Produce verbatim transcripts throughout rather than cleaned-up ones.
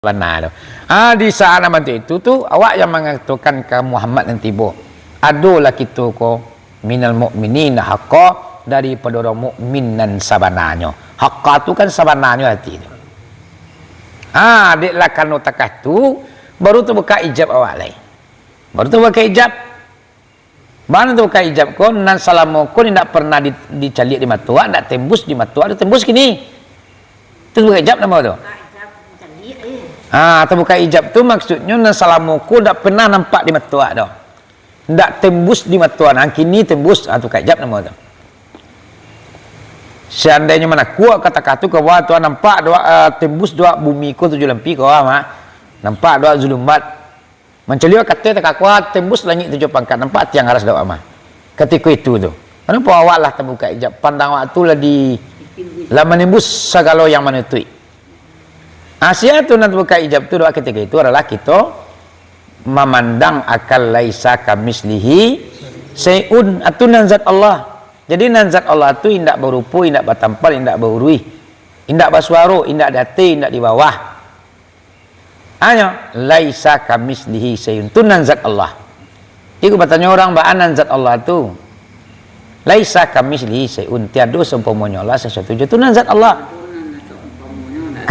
sabana tu. Ah, di saat nan bantuak itu tu, awak yang mangatokan ka Muhammad nan tibo, adolah kito ko minal mukminina haqqa, daripado urang mukmin nan sabananyo. Haqqa tu kan sabananyo arti tu. Ah, dek lah karano takah tu, baru tabuka ijab awak lai. Baru tabuka ijab. Bana tabuka ijab ko, nan salamo ko indak pernah di, dicaliak di mato awak, indak tembus di mato awak, tembus kini. Tu tabuka ijab namo tu? Ha, tabuka ijab tu maksudnyo nan salamo ko indak pernah nampak di mato awak tu. Indak tembus di mato awak, nan kini tembus, ha, tabuka ijab namo tu. Seandainyo manakuak ka takah tu, ka bawah tu, nampak dek awak, eh, tembus dek awak bumi ko tujuah lampia ka bawah mah. Nampak dek awak zulumat. Mancaliak ka ateh takah ko, tembus langik tujuah pangka, nampak tiang aras dek awak mah. Katiko itu tu, mano awak lah tabuka ijab, pandang awak tu lah di, lah manembus sagalo yang manutuik. Ah, sia tu nan tabuka ijab tu dek awak katiko itu adalah kito mamandang akan laisa kamislihi syai'un, atu nan zat Allah. Jadi nan zat Allah tu indak barupo, indak batampal, indak bauruih, indak basuaro, indak di ateh, indak di bawah. Hanyo, laisa kamislihi syai'un, tu nan zat Allah. Iko batanyo urang, baa nan zat Allah tu? Laisa kamislihi syai'un, tiado saumpamonyo Allah sasuatu juo, tu nan zat Allah.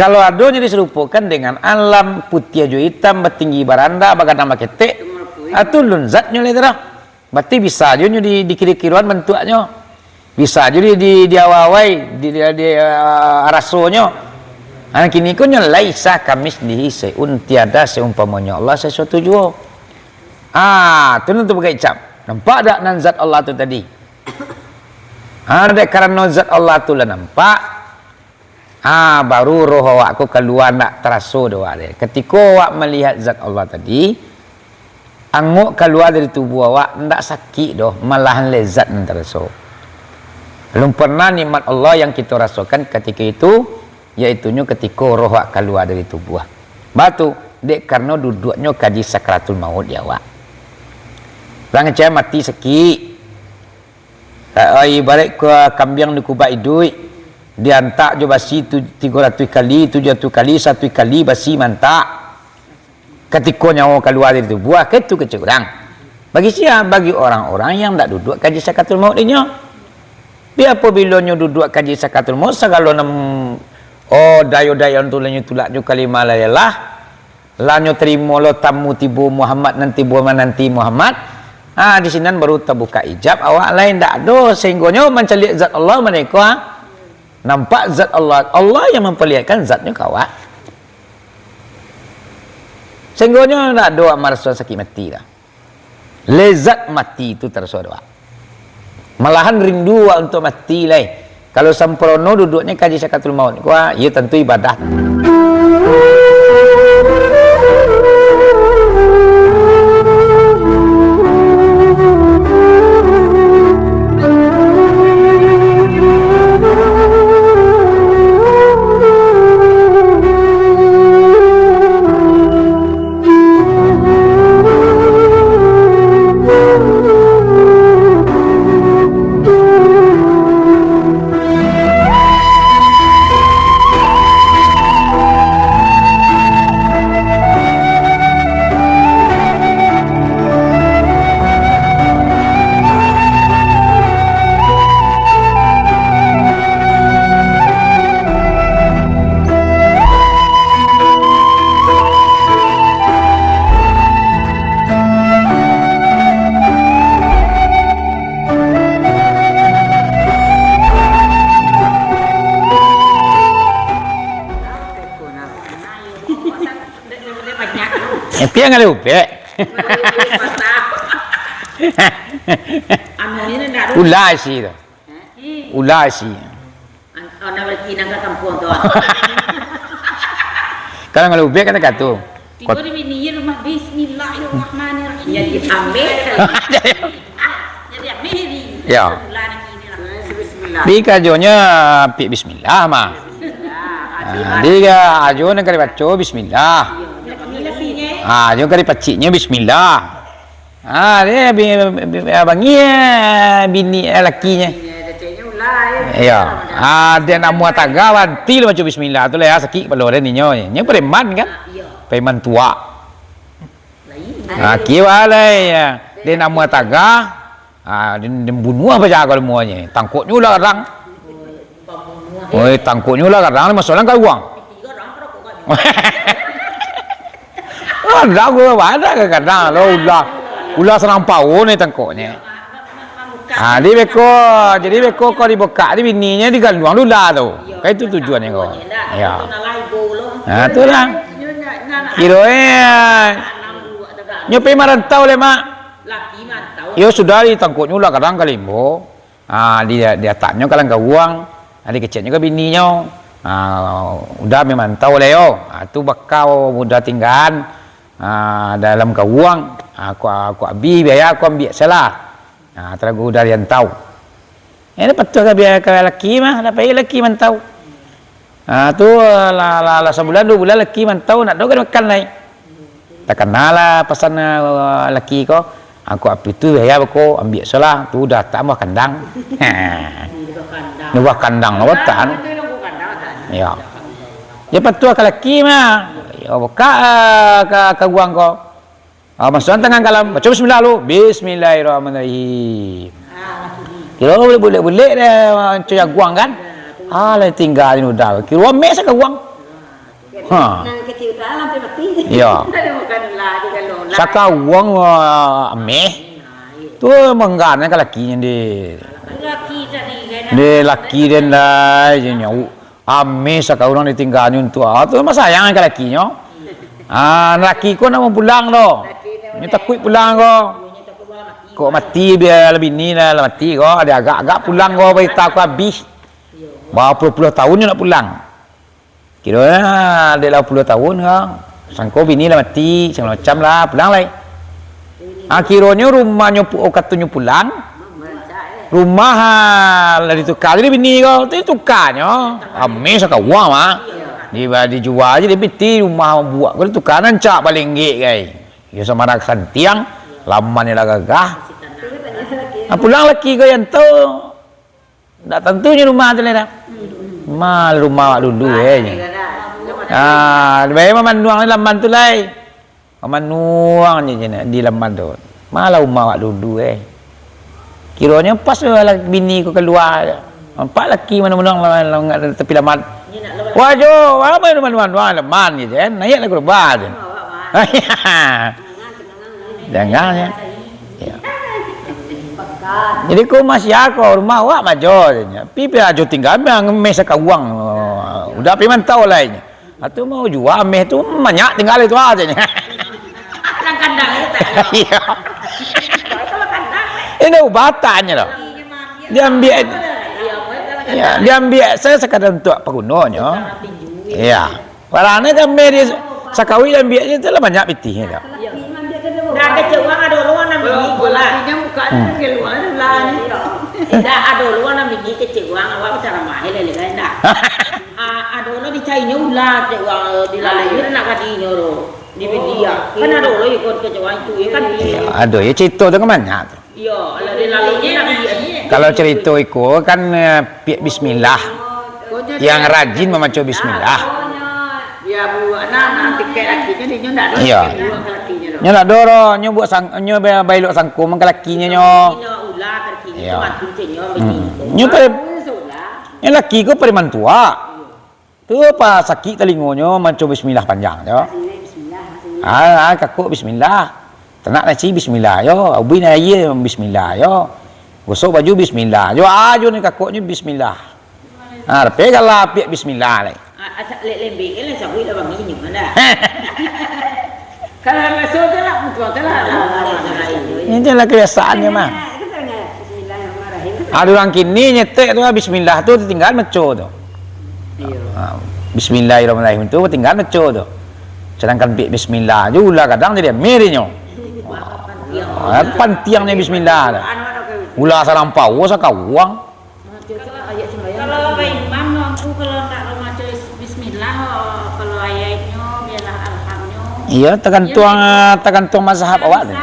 Kalau ado nyo disarupokan dengan alam, putiah jo itam, batinggi baranda, bagadang baketek, ah, tu alun zatnyo lai tu doh. Barati bisa juo nyo di, dikiro-kiroan bantuaknyo. Bisa juo di, di, diawai-awai, di, di, di, ah, rasonyo. Ha, kini ko nyo laisa kamislihi syai'un, tiada seumpamonyo Allah sasuatu juo. Ah, tu nan tabuka ijab. Nampak dak nan zat Allah tu tadi? Ha, dek karano zat Allah tu lah nampak, Ah, baru roh awak ko kalua, ndak taraso dek awak deh. Katiko awak malihat zat Allah tadi, angok kalua dari tubuah awak, ndak sakik doh, malahan lezat nan taraso. Alun pernah nikmat Allah yang kito rasokan katiko itu, yaitunyo katiko roh awak kalua dari tubuah. Baa tu, dek karano duduaknyo kaji sakaratul maut di awak. Urang cai mati sakik. Eh, ibarat ka kambiang dikubak iduik, diantak jo basi tu tigo ratuih kali, tujuah ratuih kali, saratuih kali basi mantak. Katiko nyawo kalua dari tubuah, kaitu kecek urang. Bagi sia? Bagi orang-orang yang ndak duduak kaji sakaratul maut inyo. Tapi apabilo nyo duduak kaji sakaratul maut, sagalo nan, oh, dayo-dayo tu lah nyo tulak jo kalimah la ilaha illallah, lah nyo tarimo lo tamu tibo Muhammad, nan tibo mananti Muhammad. Ha, di sinan baru tabuka ijab, awak lai ndak ado, sahinggonyo mancaliak zat Allah maniko, ha. Nampak zat Allah, Allah yang mampalihatkan zatnyo ka awak. Sahinggonyo ndak ado awak maraso sakik mati doh. Lezat mati tu taraso dek awak. Malahan rindu awak untuak mati lai. Kalau samparono duduaknyo kaji sakaratul maut ko, iyo tantu ibadah. Tapi yang ada upek. Ulah isi tu. Ulah isi. An-, anak laki nan ka kampuang tu, ah. Kalau ngalubek kan kata. Tiba di bini rumah, "Bismillahirrahmanirrahim." Jadi ambil. Jadi ambil. Ya. Ulah lagi ni lah. Bismillah. Tapi kajonyo pik bismillah mah. Bismillah. Ah, jadi ajo nan ka dibaco bismillah. Iya, jadi ambil lagi ni. Ah, ajo ka dipaciknyo bismillah. Ah, dia bi-, bi-, bi-, bangih, eh, bini, eh, lakinyo. Iyo. Ah, dia nak muat taga, banti lah baco bismillah tu lah, ya, sakik kepala dia ninyo. Nyo preman kan? Pai mantuak. Nah, kiwa lai, ya. Dia nama tagah, ah, dia, dia bunuah bajago lemuanyo. Tangkoknyo ulah gadang. Oi, tangkoknyo ulah gadang, masalah ka uang. Gadang ulah, ada ka gadang lo ulah. Ulah sarang pao ni tangkoknyo. Ah, jadi beko, jadi beko ko dibukak, di bininyo digaluang dulu lah tu. Kan itu tujuannyo ko. Ya. Ah, tu lah. Kiro eh, nyo pai marantau lai, Mak. Yo sudah, di tangkoknyo ulah gadang ka limbo. Ah, di, di ataknyo kalang kawuang, ah, di keceknyo ka bininyo. Ah, udah pai marantau lai yo. Ah, tu bakal udah tinggaan. Ah, dalam kawuang, ah, aku, aku abih biaya, aku ambiak salah. Ah, tarago udah rantau. Ini patuah ka biaya ka laki mah, dak pai laki mantau. Ah, tu lah, lah, lah sabulan, duo bulan laki mantau, nak doh ka makan lai. Takana lah pasan, ah, laki ko, aku api tu biaya bako, ambiak salah, tu udah tambah kandang. Tambah kandang, tambah tan. Ya. Dia patuah ka laki mah. Ya, buka, ah, ka, ka guang ko. Ah, masuakan tangan ka dalam, baco bismillah lu. Bismillahirrahmanirrahim. Kiro bulek-bulek deh, manco jaguang kan? Ah, lah tingga ni udah. Kiro ameh sakaguang. Ha. Iyo. Sakaguang, ah, ameh. Tu mangganan ka lakinyo di. Di laki den dai, je nyau. Ameh sakaurang ditingganyo tu. Ah, tu mah sayang ka lakinyo. Ah, laki ko nak mau pulang doh. Nyo takuik pulang ko. Kok mati bia lah bini lah, lah mati ko. Dia agak-agak pulang ko, barita ko abih. Bapuluah-puluah tahun nyo nak pulang. Kiro lah, dek lah puluah tahun ko. Sangko bini lah mati, sagalo macam lah, pulang lai. Ah, kironyo rumahnyo pu-, oh, katonyo pulang. Rumah, ah, lah dituka jadi bini ko. Tu ditukanyo. Ameh sakawa mah. Di, dijua aja, dipiti rumah buak ko dituka, rancak balenggek gai. Yo, samana santiang, lamannyo lah gagah. Ah, pulang laki ko yang tu. Ndak tantunyo rumah tu lai dah. Mah rumah awak dulu, eh. Ah, bae mamanduang di laman tu lai. Mamanduang je, je di laman tu. Malah rumah awak dulu, eh. Kironyo pas lah bini ko kalua. Nampak laki mamanduang laman, laman tepi laman. Wah, jo, apo mamanduang laman je, kan? Naiaklah kurban je. Jangan, ya. Ya. Jadi, ko masih ako rumah awak majo, katanya. Pi, pi ajo tingga, ameh sakaguang. Udah pi mantau lai. Atu mau jua ameh tu banyak tingga itu aja. Iya. Ini ubatannyo tu. Diambiak, ya, diambiak sajo sakadar untuak pagunonyo. Iya. Barang ni kami di sakawik ambiaknyo tu lah banyak pitih tu. Dah kecek urang ado urang nan bini ko lah. Dah ado urang nan bini kecek urang, awak bacaramah lai lai dah. Ah, ado urang dicainyo ulah, cek urang, dilalui nak gadinyo tu. Di media. Kan ado urang ikut kecek urang itu, ya kan? Ado, ya, cerita tu kan banyak tu. Iyo, alah, dia lalu ni nak beli. Kalau cerita iko kan, eh, piak bismillah. Yang rajin mamaco bismillah. Ya, buat nah, nah, tiket lakinyo, dia nyo ndak ada. Iya. Tiket dua ke lakinyo tu. Nyo ndak ada doh, nyo buat sang-, nyo ba-, bailok sangko mangka lakinyo nyo. Nyo ulah ke lakinyo, iya, tu mati cek nyo, hmm, bini. Nyo pare-, nyo laki ko pareman tuak. Tu pas sakik talingonyo, maco bismillah panjang, yo. Ah, ah, kakok bismillah. Tanak nasi bismillah, yo. Ubi nan aia bismillah, yo. Gosok baju bismillah. Yo, ajo ni kakoknyo bismillah. Ah, tapi kalau apiak bismillah lai. Ah, asak lek lembek kan lah, sabuik lah banginnyo, kan dah. Kalau raso tu lah, mutuang tu lah. Ini tu lah kebiasaannyo mah. Bismillahirrahmanirrahim. Ada urang kini nyetek tu, bismillah tu tinggal maco tu. Iyo. Ha, bismillahirrahmanirrahim tu tinggal maco tu. Sedangkan bi-, bismillah je ulah gadang jadi ameh dinyo. Ha, pantiangnyo bismillah tu. Ulah sarang pao sakawang. Kalau baimam, ampu kalau ndak mamaco bismillah, kalau ayaiknyo, bialah alhamnyo. Iyo, tagantuang, tagantuang mazhab awak tu.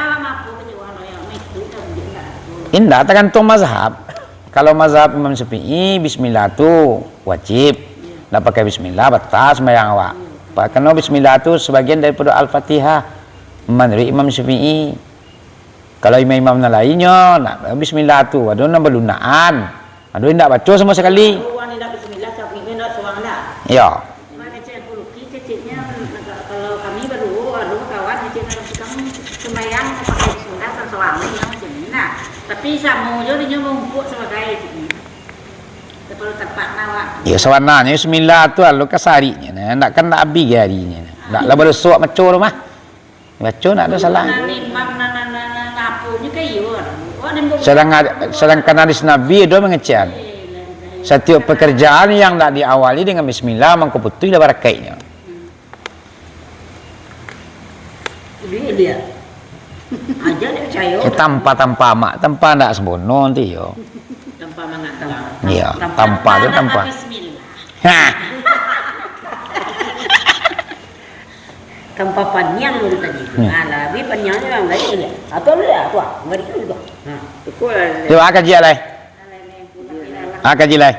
Indak, tagantuang mazhab. Kalau mazhab Imam Syafi'i, bismillah tu wajib. Ndak pakai bismillah, batal sumbayang awak. Karano bismillah tu sabagian daripado Al-Fatihah, manuruik Imam Syafi'i. Kalau imam-imam nan lainnyo, nak bismillah tu, ado nan balunakan, ado indak baco samo sakali. Kalau urang indak bismillah, Syafi'i indak surang lah. Iyo. Cuma kecek Puluki, keceknya, kalau kami baduo, ado kawan kecek dalam tukang sumbayang pakai bismillah, surang-surang, macam ni nah. Tapi samo jo dinyo mangumpuak sabagai, ceknyo. Kepala tapak nawak. Iyo, sabananyo bismillah tu alo kasariknyo, nah, ndak kan ndak abih garinyo, nah. Ndak lah badoso maco tu mah. Baco ndak ado salah. Nan imam, nan, nan, nan, nan, aponyo ka iyo. Wah, den bawa. Sadang-, sadangkan hadis Nabi ado mangecekan. Satiok pekerjaan yang ndak diawali dengan bismillah, mangko putuihlah barakaiknyo. Dia, dia. Aja dia percaya. Eh, tanpa, tanpa amak, tanpa ndak sampono nanti yo. Tanpa mangatang. Iyo, tanpa tu tanpa. Bismillah. Ha. Tanpa paniang dulu tadi. Hmm. Alah, bi paniang ni orang lain dia. Atau lu ya, tu ah, ngari tu. Ha, betul lah. Yo, ah, kaji alai. Ah, kaji lai.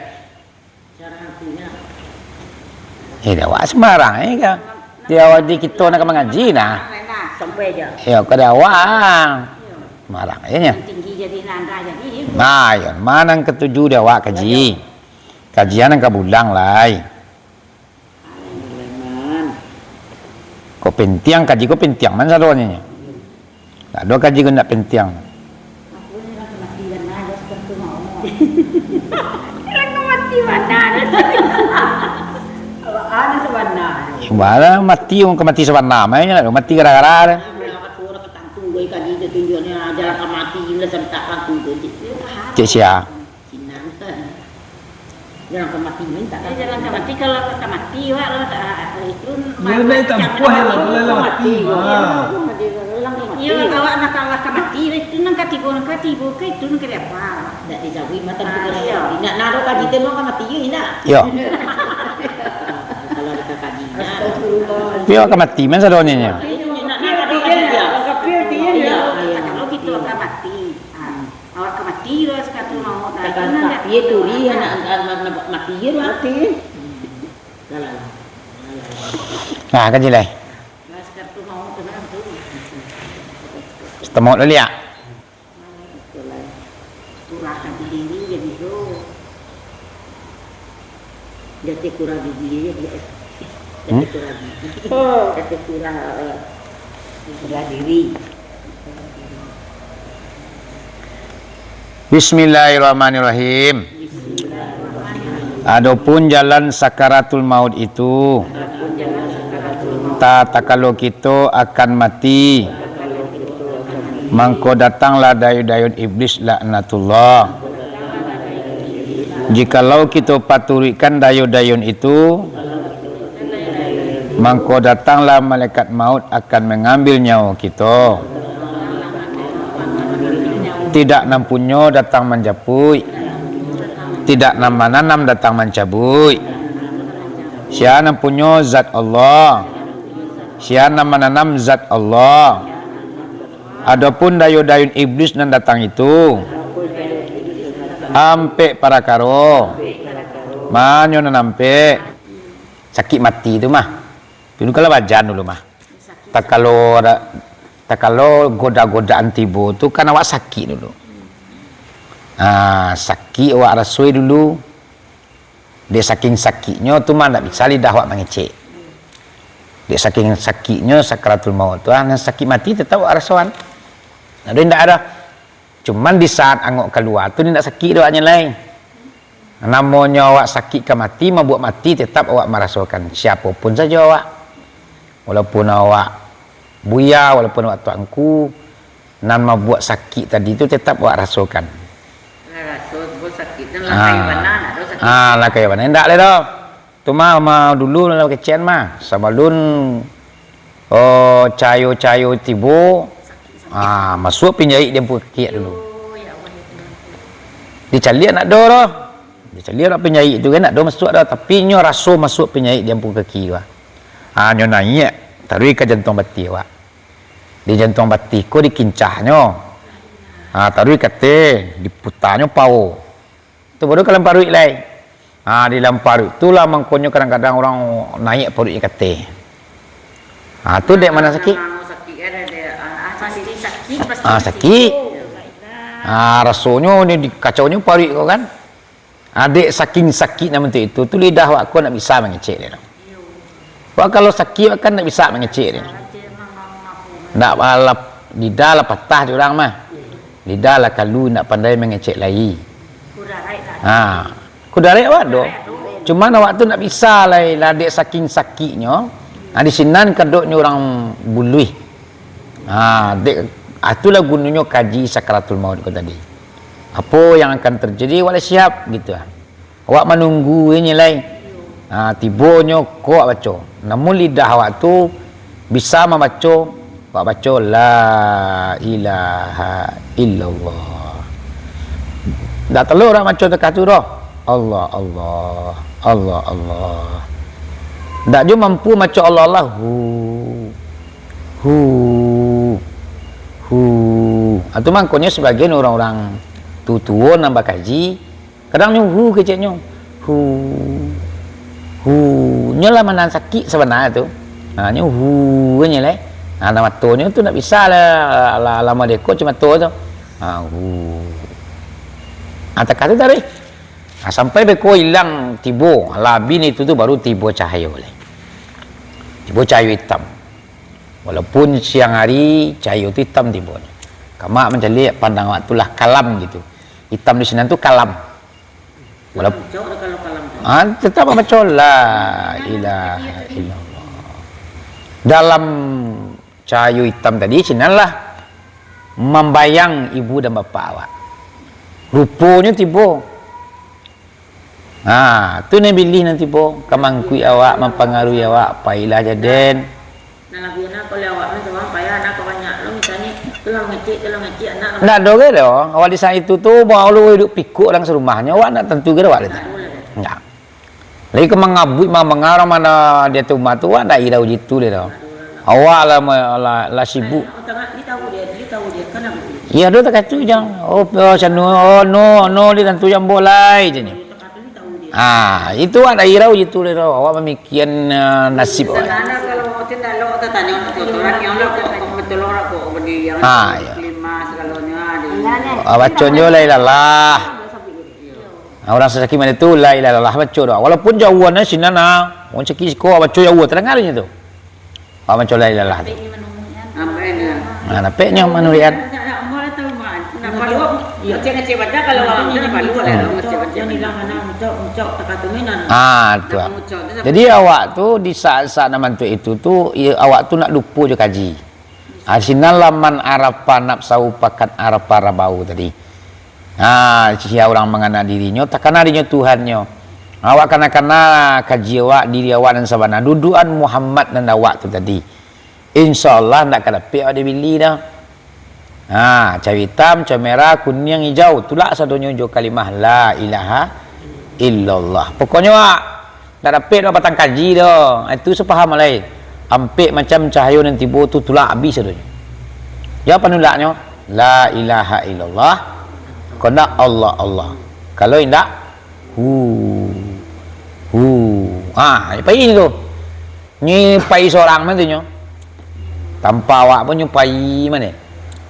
Eh, dah awak sembarang, eh, ka. Di awak di kito nak mangaji, nah. Sampai aja. Yo, kada awak. Sembarang, ya, nya. Tinggi jadi nanda jadi. Nah, yo, ma nan katuju di awak kaji. Kajian nan ka bulang lai. Kok pentiang, kaji kok pentiang, man sadonyo nyo. Ndak ado kaji ko ndak pentiang. Bala mati, wong ka mati sabana, mah nyo ndak ado mati gara-gara deh. Cek sia? Sinan. Jalan ka mati, minta. Eh, jalan ka mati, kalau ka mati, wak, lo, ah, itu. Iyo, macam ndak tampuah, yo, lah, lah mati, mah. Iyo, awak nak kalah ka mati, itu nan katibo, nan katibo, ka itu nan kadiapa. Ndak dijawi matan tu, iyo. Ndak, ndak ado kaji tembak ka mati, yo, indak? Iyo. Kalau ka kaji, nah. Astagfirullah. Iyo, ka mati, man sadonyo nyo. Iyo, ndak, ndak ado kaji, yo. Iyo, iyo. Kalau kito ka mati, ah. Awak ka mati lo, sakaratul maut. Takah mati, turi, anak, anak, anak mati, yo, mati. Lah, lah, lah. Nah, kaji lai. Lah, sakaratul maut tu, lah, tu. Sakaratul maut dulu, ya? Kurang hati diri, jadi tu. Jati kurang gigi aja dia. Jati kurang gigi. Jati kurang, eh, kurang diri. Bismillahirrahmanirrahim. Adopun jalan sakaratul maut itu, ta-, takalo kito akan mati, mangko datanglah dayun-dayun iblis laknatullah. Jikalau kito paturuikkan dayun-dayun itu, mangko datanglah malaikat maut akan mangambil nyawo kito. Tidak nan punyo datang manjapuik, tidak nan mananam datang mancabuik. Sia nan punyo zat Allah, sia nan mananam zat Allah. Adopun dayun-dayun iblis nan datang itu, ampek parakaro. Ma nyo nan ampek? Sakik mati tu mah. Dulu kalau bajan dulu mah. Takalo ada, takalo goda-godaan tibo tu kan awak sakik dulu. Ah, sakik awak rasoi dulu. Dek saking sakiknyo tu mah ndak bisa lidah awak mangecek. Dek saking sakiknyo sakaratul maut tu, ah, nan sakik mati tetap awak rasoan. Ado indak ado. Cuman di saat angok kalua tu, indak sakik doh awaknyo lai. Namonyo awak sakik ka mati, mambuek mati, tetap awak marasokan. Siapo pun sajo awak. Walaupun awak buya, walaupun awak tuanku, nan mambuek sakik tadi tu tetap awak rasokan. Lah raso tu sakik, dan lah kayo bana, ndak ado sakik. Ah, lah kayo bana. Indak lai doh. Tu mah, mah dulu lah kecek mah. Sabalun, oh, cayo-cayo tibo, ah, masuak pinjaik di ampu kaki dulu. Dicaliak ndak ado doh. Dicaliak awak pinjaik tu kan ndak ado masuak doh, tapi nyo raso masuak pinjaik di ampu kaki tu. Ah, nyo naiak, taruih ka jantuang batih awak. Di jantuang batih ko dikincahnyo. Ah, taruih ka ateh, diputanyo pao. Tu baru ka dalam paruik lai. Ha, di dalam paruik tu lah mangkonyo kadang-kadang urang naiak paruiknyo ka ateh. Ah, tu dek mano sakik? Mano sakik kan ada, ah, pasti sakik, pasti Ah, sakik. Ah, rasonyo ni dikacaunyo paruik ko kan. Ah, dek saking sakik nan bantuak itu, tu lidah awak ko ndak bisa mangecek dek tu. Wak kalau sakik kan ndak bisa mangecek dek tu. Ndak alah, lidah lah patah jo urang mah. Lidah lah kalu ndak pandai mangecek lai. Ha. Kudarek awak ado. Cuman awak tu ndak bisa lai lah dek saking sakiknyo. Ha, di sinan kadoknyo urang buluih. Ha, dek, ah, itulah gunonyo kaji sakaratul maut ko tadi. Apo yang akan terjadi, awak lah siap gitu. Awak manunggu inyo lai. Ha, tibonyo ko awak baco. Namun lidah awak tu bisa mambaco, awak baco, "La ilaha illallah." Ndak talok urang maco takah tu doh. Allah, Allah, Allah, Allah. Ndak jo mampu maco Allah, Allah. Hu, hu, hu. Ha, tu mangkonyo sabagian urang-urang tuo-tuo nan bakaji, kadang nyo hu keceknyo. Hu. Hu. Nyo lah manahan sakik sabananyo tu. Ha, nyo hu nyo lai. Ha, nan matonyo tu ndak bisa lah, lah, lah madeko cuma mato tu. Ha, hu. Ha, takah tu taruih. Ha, sampai beko ilang tibo. Lah abih itu tu baru tibo cahayo lai. Tibo cahayo itam. Walaupun siang hari, cahayo tu itam tibonyo. Kamak mancaliak pandang awak tu lah kalam gitu. Itam di sinan tu kalam. Walaupun Cok dah kalau kalam tu. Ah, tetap baco la ilaha illallah. Dalam cahayo itam tadi, sinanlah mambayang ibu dan bapak awak. Ruponyo tibo. Ha, tu nan bilih nan tibo, ka mangkuik awak, mampangaruhi awak, pailah jaden. Nah, labiah nak kalau awak ni seorang payah, anak banyak lo, misalnya, tu lah mangecek, tu lah mangecek, anak lah. Ndak ado ge doh. Awak di saat itu tu, baru iduik pikuk urang sarumahnyo, awak ndak tantu ge doh awak tu. Ndak ado lah. Ndak. Lagi ka mangabuik, ma-, mangarang mano di ateh umah tu, awak ndak irau jitu doh. Ndak ado lah. Awak lah ma-, lah, lah sibuk. Nah, tangah, dia tahu dia, dia tahu dia, kan apa dia? Iyo, ado takah tu jan. Oh, oh, sanu, oh, no, no, dia tantu jan bolai, jan. Ah, itu awak ndak irau jitu lai doh. Awak mamikian, ah, nasib awak. Sabananyo kalau tindalok tatanyo kotoran, yang lah kok, kok betul orang kok berdiri, yang Ah, iyo. Lima segalonyo, ah, di Ah, baconyo la ilaha illallah. Ah, urang sasakik mati tu la ilaha illallah baco doh. Walaupun jauahnyo sinan, ah. Urang sakik siko baco jauah, tadangaranyo tu. Awak maco la ilaha illallah tu. Amin, ya. Nah, dapeknyo manuruikan. Ah, tu. Jadi awak tu di saat-saat nan bantuak itu tu, iyo, awak tu ndak lupo jo kaji. Ah, sinan lah man arafa nafsahu faqad arafa rabbahu tadi. Ha, sia urang mangana dirinyo, takana dirinyo Tuhannyo. Awak kana-kana kaji awak, diri awak nan sabana. Duduakan Muhammad nan awak tu tadi. Insya Allah ndak ka dapek awak dibili doh. Ha, cahayo itam, cahayo merah, kuniang, ijau. Tulak sadonyo jo kalimah la ilaha illallah. Pokoknyo awak Ndak dapek doh batang kaji doh. Itu sapaham lai. Ampek macam cahayo nan tibo tu tulak abih sadonyo. Yo panulaknyo, la ilaha illallah. Kok ndak Allah, Allah. Kalau indak, hu, hu. Ah, pai tu. Ni pai sorang mah tu nyo. Tanpa awak pun nyo pai mah ni.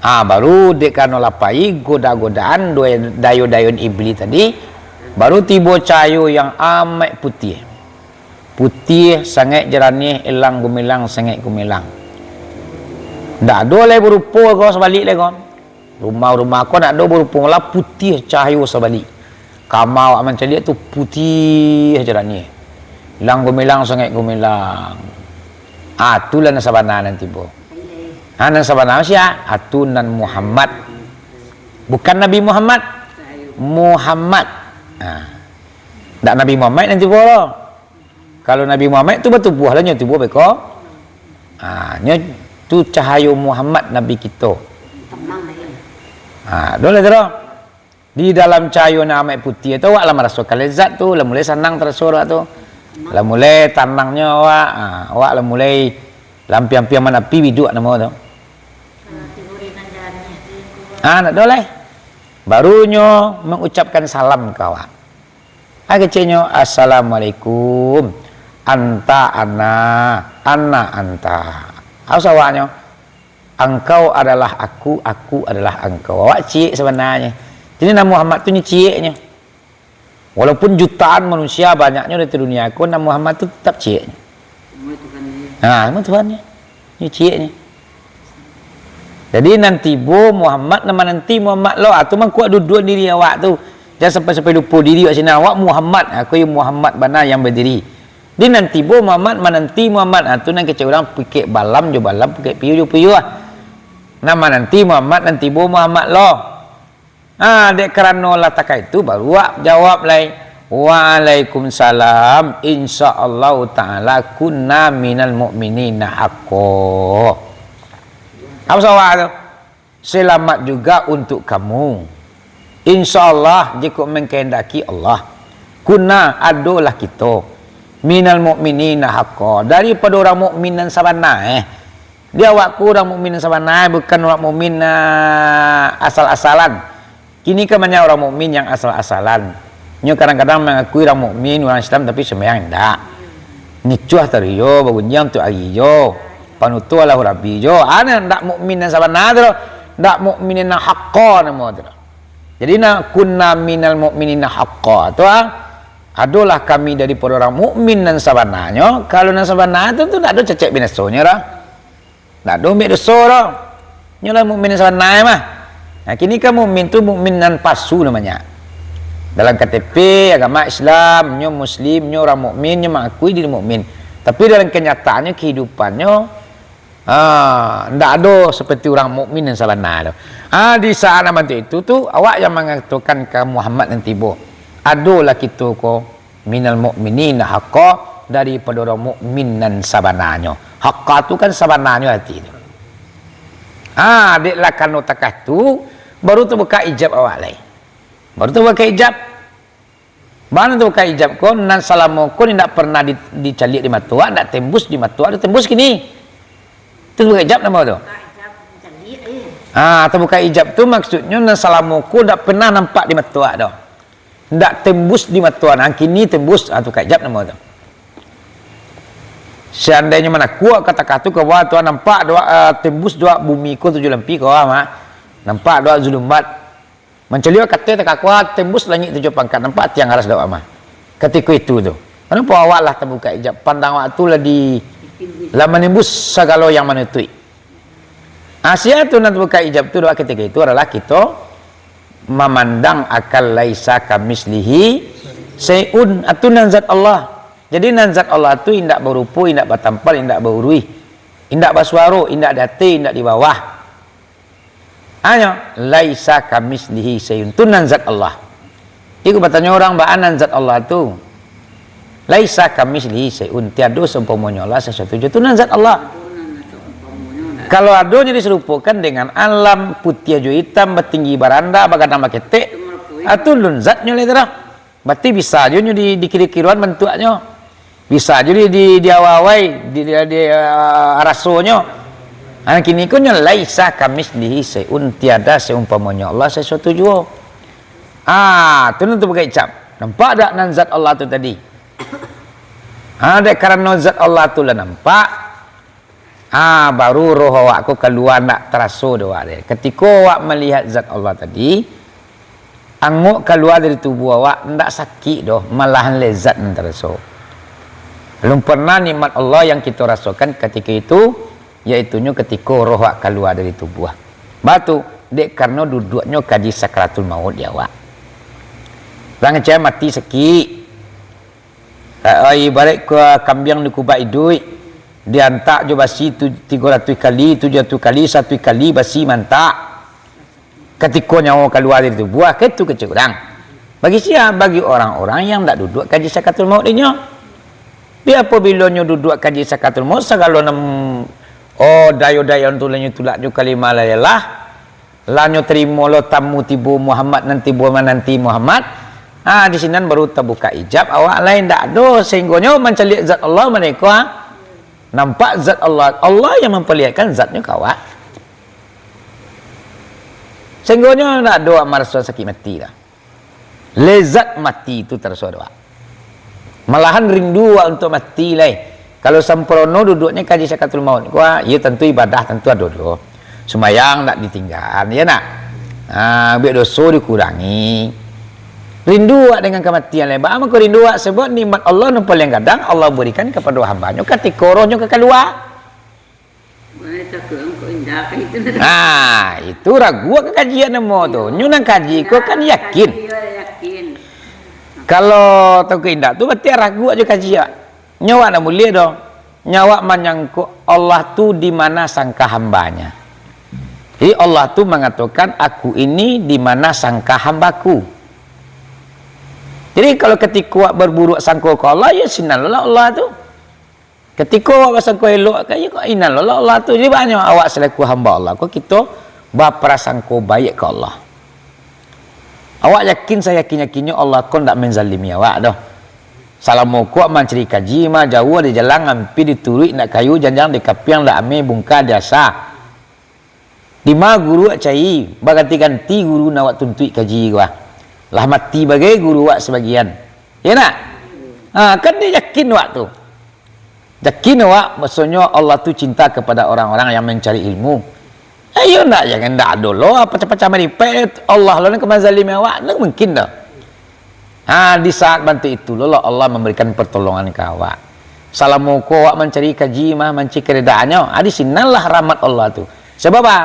Ah, baru dek karano lah pai, goda-godaan, doa-, dayo-dayoan iblis tadi, baru tibo cahayo yang amat putiah. Putiah sangaik jaraniah, ilang gumilang sangaik gumilang. Ndak ado lai barupo ko sabalik lai ko. Rumah-rumah ko ndak ado barupo, malah putiah cahayo sabalik. Kama awak mancaliak tu putiah jaraniah. Ilang gumilang sangaik gumilang. Ah, tu lah nan sabana nan tibo. Ah, nan sabana sia? Ah, tu nan Muhammad. Bukan Nabi Muhammad. Muhammad. Ah. Ndak Nabi Muhammad nan tibo lo. Kalau Nabi Muhammad tu batubuah lah nyo tibo beko. Ah, nyo tu cahayo Muhammad Nabi kito. Ah, ado lah tu. Di dalam cahayo nan amat putiah tu, awak lah marasokan lezat tu, lah mulai sanang taraso awak tu. Lah mulai tanangnyo awak, ha, awak lah mulai lampiang-lampiang manapi biduak namo tu. Ha, ndak ado lai. Barunyo mangucapkan salam ka awak. Ha, keceknyo, "Assalamualaikum. Anta ana, ana anta." Harus awaknyo, "Angkau adalah aku, aku adalah angkau." Awak ciek sabananyo. Jadi, nan Muhammad tu nyo cieknyo. Walaupun jutaan manusia banyaknyo di dunia ko, nan Muhammad tu tetap cieknyo. Semua Tuhan dia. Ha, semua Tuhan dia. Nyo cieknyo. Jadi, nan tibo Muhammad, nan mananti Muhammad lo. Ah, tu mangko duduak diri awak tu. Jan sampai-sampai lupo diri awak sinan. Awak Muhammad. Aku yo Muhammad bana yang badiri. Di nan tibo Muhammad, mananti Muhammad. Ah, tu nan kecek urang pikek balam jo balam, pikek piyuah jo piyuah. Nan mananti Muhammad, nan tibo Muhammad lo. Ah, dek karano lah takah itu, baru awak jawab lai, "Waalaikumsalam, insya Allahu ta'ala kunna minal mu'minina haqqo." Apa sawak tu? "Selamat juga untuk kamu. Insya Allah, jikok mengkehendaki Allah, kunna, adolah kito, minal mu'minina haqqo, daripado urang mukmin nan sabana, eh." Di awak ko urang mukmin nan sabana, bukan urang mukmin, ah, asal-asalan. Kini kan banyak urang mukmin yang asal-asalan. Nyo kadang-kadang mangakui urang mukmin, urang Islam, tapi sumbayang indak. Ngicuah taruih jo, bagunjiang tu ari jo, panutuah lahu rabi jo. Ado ndak mukmin nan sabana tu, ndak mukmin nan haqqo namo tu. Jadi, na kunna minal mu'minina haqqo tu, ah, adolah kami daripado urang mukmin nan sabananyo. Kalau nan sabana tu, tu ndak ado cacek binasonyo dah. Ndak ado ambek doso doh. Nyo lah mukmin nan sabana mah. Nah, kini kan mukmin tu mukmin nan pasu namonyo. Dalam K T P, agama Islam, nyo muslim, nyo urang mukmin, nyo mangakui diri mukmin. Tapi dalam kenyataannyo, kehidupannyo, ah, ndak ado seperti urang mukmin nan sabana tu. Ah, di saat nan bantuak itu tu, awak yang mangatokan ka Muhammad nan tibo, "Adolah kito ko minal mu'minina haqqo, daripado urang mukmin nan sabananyo." Haqqa tu kan sabananyo arti tu. Ah, dek lah karano takah tu, baru tabuka ijab awak lai. Baru tabuka ijab. Bana tabuka ijab ko, nan salamo ko indak pernah di, dicaliak di mato awak, ndak tembus di mato awak, tembus kini. Tu tabuka ijab namo tu? Ah, tabuka ijab tu maksudnyo nan salamo ko ndak pernah nampak di mato awak doh. Ndak tembus di mato awak, nan kini tembus, ah, tabuka ijab namo tu. Seandainyo manakuak ka takah tu, ka bawah tu, ah, nampak doh, ah, tembus doh bumi ko tujuah lampia ka bawah mah. Nampak doh zulumat. Mancaliak ka ateh takah ko, ah, tembus langik tujuah pangka, nampak tiang aras doh mah. Katiko itu tu. Karano awak lah tabuka ijab, pandang awak tu lah di, lah manembus sagalo yang manutuik. Ah, sia tu nan tabuka ijab tu doh katiko itu adalah kito mamandang akan laisa kamislihi syai'un. Atu nan zat Allah. Jadi nan zat Allah tu indak barupo, indak batampal, indak bauruih, indak basuaro, indak di ateh, indak di bawah. Hanyo, laisa kamislihi syai'un. Tu nan zat Allah. Iko batanyo urang, "Baa nan zat Allah tu?" "Laisa kamislihi syai'un." Tiado saumpamonyo Allah sasuatu juo. Tu nan zat Allah. Kalau ado nyo disarupokan dengan alam, putiah jo itam, batinggi barandak, bagadang baketek, ah, tu alun zatnyo lai tu doh. Barati bisa juo nyo di, dikiro-kiroan bantuaknyo. Bisa juo di, di, diawai-awai, di, di, di, ah, rasonyo. Ah, kini ko nyo laisa kamislihi syai'un, tiada saumpamonyo Allah sasuatu juo. Ah, tu nan tabuka ijab. Nampak dak nan zat Allah tu tadi? Ah, dek karano zat Allah tu lah nampak, ah, baru roh awak ko kalua, ndak taraso dek awak deh. Katiko awak malihat zat Allah tadi, angok kalua dari tubuah awak, ndak sakik doh, malahan lezat nan taraso. Alun pernah nikmat Allah yang kito rasokan katiko itu, yaitunyo katiko roh awak kalua dari tubuah. Baa tu, dek karano duduaknyo kaji sakaratul maut di awak. Urang cek mati sakik. Eh, ibarat ka kambiang dikubak iduik, diantak jo basi tu, tigo ratuih kali, tujuah ratuih kali, saratuih kali basi mantak. Katiko nyawo kalua dari tubuah, kaitu kecek urang. Bagi sia? Bagi orang-orang yang ndak duduak kaji sakaratul maut inyo. Tapi apabilo nyo duduak kaji sakaratul maut, sagalo nan, oh, dayo-dayo tu lah nyo tulak jo kalimah la ilaha illallah. Lah nyo tarimo lo tamu tibo Muhammad, nan tibo mananti Muhammad. Ah, di sinan baru tabuka ijab, awak lai ndak ado, sahinggonyo mancaliak zat Allah, maneko, ah, nampak zat Allah, Allah yang mampalihatkan zatnyo ka awak. Sahinggonyo ndak ado awak maraso sakik mati doh. Lezat mati tu taraso dek awak. Malahan rindu awak untuak mati lai. Kalau sampurno duduaknyo kaji sakaratul maut ko, ah, iyo tantu ibadah tantu ado juo. Sumbayang ndak ditinggaan, iyo ndak? Ah, buek doso dikurangi. Rindu awak dengan kamatian lai. Baa mangko rindu awak? Sabab nikmat Allah nan paliang gadang Allah barikan kapado hamba-Nyo katiko rohnyo ka kalua. Boleh takut engkau indah ka itu. Nah, itu ragu ka kaji awak namo tu. Nyo nan kaji ko kan yakin. Yakin. Kalau takut indak tu, berarti ragu jo kaji awak. Nyo awak ndak buliah doh. Nyo awak manyangkok Allah tu di mana sangka hamba-Nya. Jadi Allah tu mangatokan, "Aku ini di mana sangka hamba-Ku." Jadi kalau katiko awak berburuk sangko ka Allah, yo sinan lah Allah tu. Katiko awak basangko elok ka, yo sinan lah Allah tu. Jadi baa nyo awak salaku hamba Allah ko, kito baprasangko baiak ka Allah. Awak yakin sayakin-yakinnyo Allah ko ndak menzalimi awak doh. Salamo ko awak mancari kaji mah, jauah di jalan, ampia dituruik ndak kayu, janjang di kapiang, ndak ameh bungka di asa. Dima guru awak cari, baganti-ganti guru nan awak tuntuik kaji ko ah. Lah mati bagai guru awak sabagian. Yo ndak? Ha, kan nyo yakin awak tu. Yakin awak, maksudnyo Allah tu cinta kepada orang-orang yang mencari ilmu. Eh, iyo ndak, jangan ndak ado lo, pacah-pacah maripek, Allah lo nan ka manzalimi awak, ndak mungkin doh. Ha, di saat bantuak itu lo, lo Allah mambarikan partolongan ka awak. Salamo ko awak mancari kaji mah, mancari karidaannyo, ha, di sinanlah rahmat Allah tu. Sabab apa?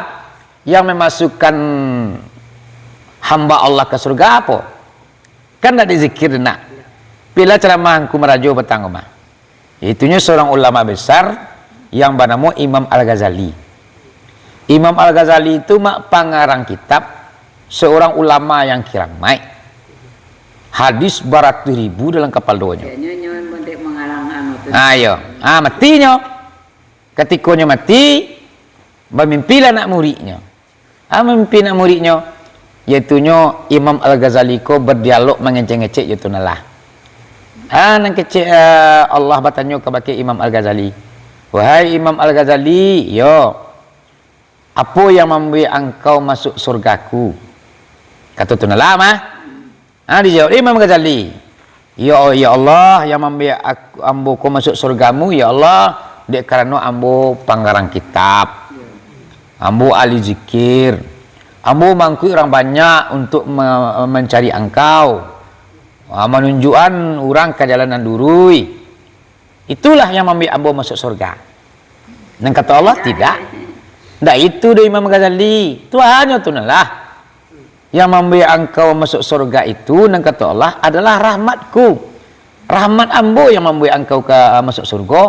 Yang mamasukkan hamba Allah ka surga apo? Kan ndak dek zikir tu nak. Pilah caramah Angku Marajo patang ko mah. Itunyo surang ulama besar yang banamo Imam Al-Ghazali. Imam Al-Ghazali tu mak pangarang kitab, seorang ulama yang kiramaik. Hadis baratuih ribu dalam kapalonyo. Kayaknya nyo yang bantai mengarang anu tu. Ah, iyo. Ah, matinyo. Katikonyo mati, bamimpilah anak muridnyo. Ah, mimpi anak muridnyo, yaitunyo Imam Al-Ghazali ko berdialog mangecek-ngecek jo tu nan lah. Ah, nan kecek, eh, Allah batanyo kabake Imam Al-Ghazali, "Wahai Imam Al-Ghazali, yo, apo yang mambuek angkau masuk surga-Ku?" Kato tu nan lah mah. Ha, dijawab Imam Ghazali, "Ya, ya Allah, yang mambuek aku, ambo ko masuk surga-Mu, ya Allah, dek karano ambo pangarang kitab, ambo ahli zikir, ambo mangkuik urang banyak untuk me-, mencari Angkau, ha, manunjuakan urang ka jalan nan luruih." Itulah yang mambuek ambo masuk surga. Nan kato Allah, tidak. Ndak itu doh Imam Ghazali. Tuhanyo tu nan lah. Yang mambuek angkau masuk surga itu, nan kato Allah, adalah rahmat-Ku. Rahmat ambo yang mambuek angkau ka masuk surga.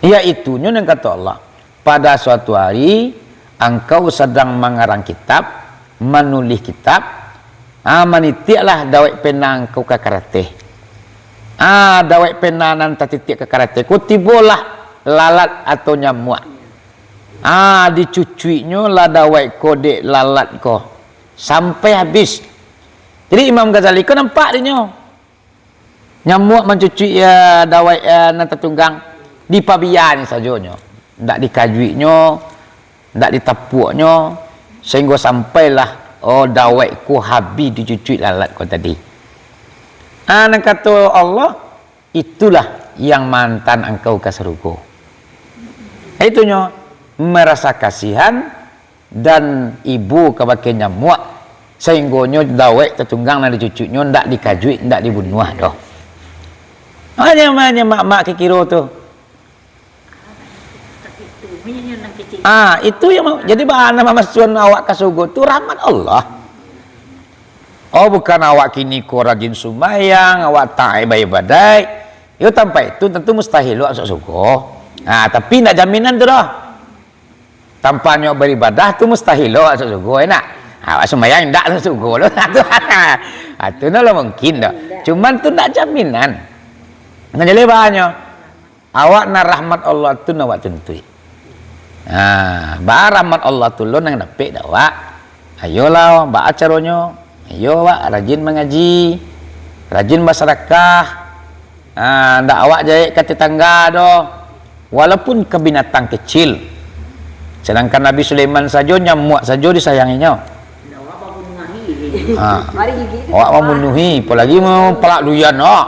Yaitunyo nan kato Allah, pada suatu hari, angkau sadang mangarang kitab, manulih kitab, ah, manitiaklah dawek pena angkau ka karateh. Ah, dawek pena nan tatitiak ka karateh ko, tibolah lalat atau nyamuak. Ah, dicucuiknyo lah dawek ko dek lalat ko, sampai habis. Jadi, Imam Ghazali ko nampak dinyo. Nyamuak mancucuik, ya, dawek, ya, nan tatunggang, dipabianyo sajonyo. Ndak dikajuiknyo, ndak ditapuaknyo, sahinggo sampailah, oh, dawek ko habih dicucuik lalat ko tadi. Ah, nan kato Allah, itulah yang maantan angkau ka sarugo. Itunyo, marasa kasihan, dan ibo kabake nyamuak, sahinggonyo dawek tatunggang nan dicucuiknyo ndak dikajuik, ndak dibunuah doh. Hanyo, hanyo mak-mak kikiro tu. Ah, itu yang ma-, jadi bana mamasuakan awak ka surga tu rahmat Allah. Oh, bukan awak kini ko rajin sumbayang, awak taat baibadaik. Yo, tanpa itu tentu mustahil awak masuk surga. Ah, tapi ndak jaminan tu doh. Tanpa nyo baribadah tu mustahil lo masuk surga, yo ndak? Awak sumbayang indak masuk surga lo. Tu, ha, tu ndak lo mungkin doh. Cuman tu ndak jaminan. Nan jaleh bahanyo, awak nan rahmat Allah tu nan awak tuntuik. Ha, baa rahmat Allah tu lo nan dapek dek awak? Ayolah, baa caronyo? Iyo, awak rajin mangaji, rajin basadakah. Ha, ndak awak jahek ka tetangga doh, walaupun ka binatang kecil. Sadangkan Nabi Sulaiman sajo, nyamuak sajo disayanginyo. Ha, awak mambunuahi, apolagi mapalak duyan, awak.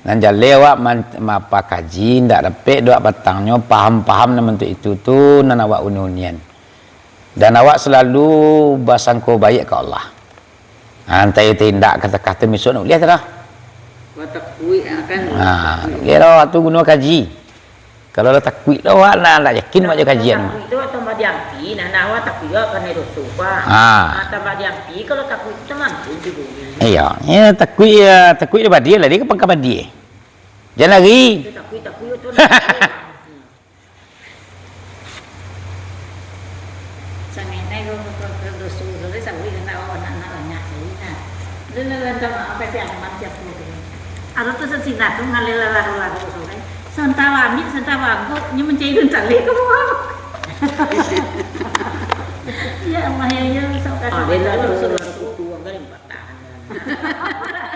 Nan jaleh awak man-, mapakaji, indak dapek doh awak patangnyo paham-paham nan bantuak itu tu, nan awak uni-unian. Dan awak salalu basangko baiak ka Allah. Ha, antah iyo indak, kata-kata misuak nak buliah tu dah. Wah, takuik, ah, kan. Ha, takuik. Buliah lah awak tu guno kaji. Kalau lah takuik lah awak, nak, nak yakin awak jo kajian. Takuik tu awak tambah diampi, nah, nah, awak takuik awak kanai doso, Pak. Ha. Ah, tambah diampi, kalau takuik tu tambah ampun tu bunyi. Iyo, yo, takuik, yo, takuik daripada dia lah, dia ka pangka badia. Jan lari. Itu takuik, takuik tu nak lari. Sangaik nai ko, ko, ko, doso, doso, sawi, nak, oh, nak, nak banyak sawi, nah. Dia lah, lah, minta maaf, pasti aman siap tu. Ado tu sasina tu ngalir lalu-lalu tu, kan. Santawami, santawangku, nyo mancari dun taleh ke bawah. Ya Allah, ya, ya, sok kasih. Ah, dia lah, doso, doso, doso, doso, doso, doso, doso.